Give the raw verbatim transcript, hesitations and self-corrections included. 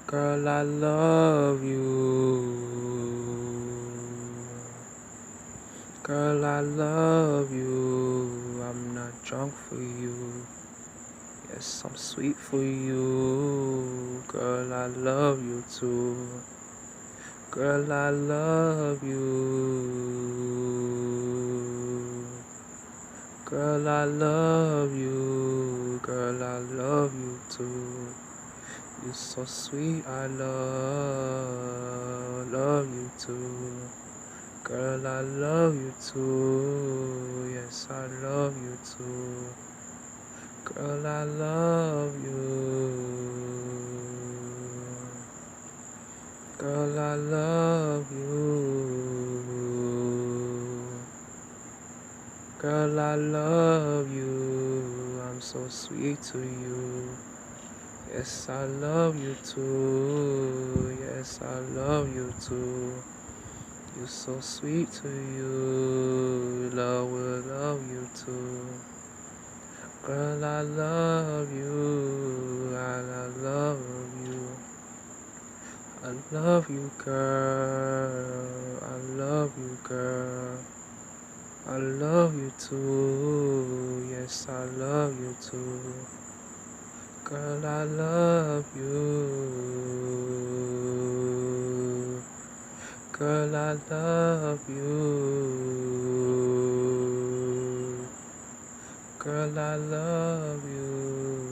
Girl, I love you. Girl, I love you. I'm not drunk for you. Yes, I'm sweet for you. Girl, I love you too. Girl, I love you. Girl, I love you. Girl, I love you too. You so sweet, I love, love you too. Girl, I love you too. Yes, I love you too. Girl, I love you. Girl, I love you. Girl, I love you. I'm so sweet to you. Yes, I love you too. Yes, I love you too. You so sweet to you. Love will love you too. Girl, I love you. I, I love you. I love you, girl. I love you, girl. I love you too. Yes, I love you too. Girl, I love you. Girl, I love you. Girl, I love you.